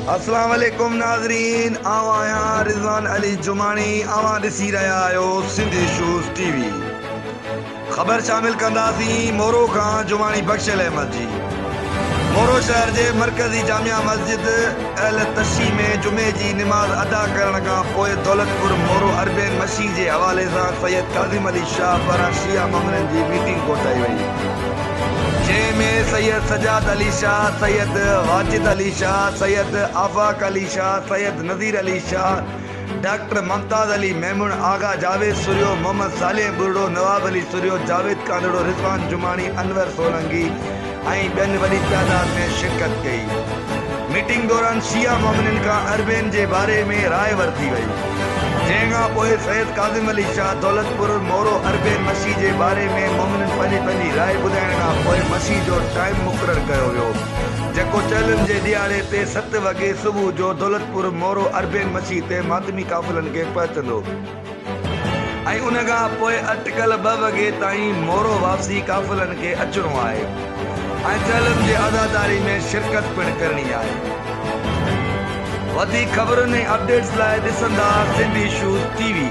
اسلام عليڪم ناظرين آئون آهيان رضوان علي جماڻي اوهان ڏسي رهيا آهيو سنڌ اشوز ٽي وي خبر شامل ڪنداسين مورو کان جماڻي بخشل احمد جي مورو شهر جي مرڪزي جامع مسجد اهل تشيع ۾ جمعي جي نماز ادا ڪرڻ کان پوء دولتپور مورو اربين مشي جي حوالي سان سيد ڪاظم علي شاهه پاران شيعه مؤمنن جي ميٽنگ ڪوٺائي وئي جنهن ۾ سيد سجاد علي شاهه، سيد واجد علي شاهه، سيد آفاق علي شاهه، سيد نذير علي شاهه، ڊاڪٽر ممتاز علي ميمڻ، آغا جاويد سرهيو، محمد صالح ٻرڙو، نواب علي سرهيو، جاويد ڪانڌڙو، رضوان جماڻي، انور سولنگي ۽ ٻين وڏي تعداد ۾ شرڪت ڪئي. ميٽنگ دوران شيعه مؤمنين کان اربعين جي باري ۾ راء ورتي وئي. جنهن کان پوء سيد ڪاظم علي شاهه دولتپور مورو اربعين مشي جي باري ۾ مؤمنين پنهنجي پنهنجي راء ٻڌائڻ کان پوء مشي جو ٽائيم مقرر ڪيو ويو جيڪو چهلم جي ڏهاڙي تي ست وڳي صبح جو دولتپور مورو اربعين مشي تي ماتمي قافلن کي پهچندو ۽ ان کان پوء اٽڪل ٻه وڳي تائين مورو واپسي قافلن کي اچڻو آهي ۽ چهلم جي عزاداري ۾ شرڪت پڻ ڪرڻي آهي. وڌيڪ خبرن ۽ اپڊيٽس لاء ڏسندا سنڌ اشوز ٽي وي.